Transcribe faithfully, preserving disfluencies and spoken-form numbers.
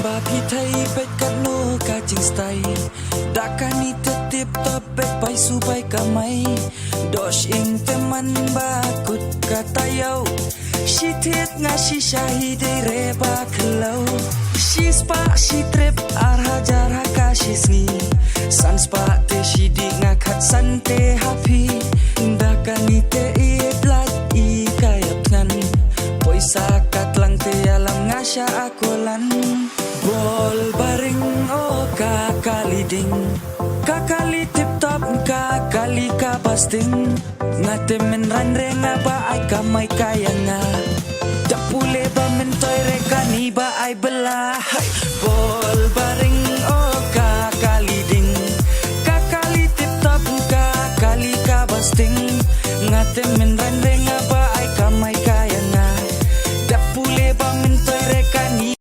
Ba phi thei peit katno ka jingstai. Da kani te tip top beit bai su bai kamai. Dosh ing te man ba kut ka taïew. Shi thied nga shi shahi dei re ba khlew. Shi spah shi trip ar hajar ha ka shi sngi. San spah te shi dih nga khat san te ha phi. Da kani te i blat i ka ïap ngan. Poisa ka tlang te ïalam nga sha a kolan. Bol baring o ka kali ding. Ka kali tip top ka kali ka basting. Nga te men ran re nga ba ai kamai ka ïa nga. Da pule ba men toi re kani ba ai bela. Hai.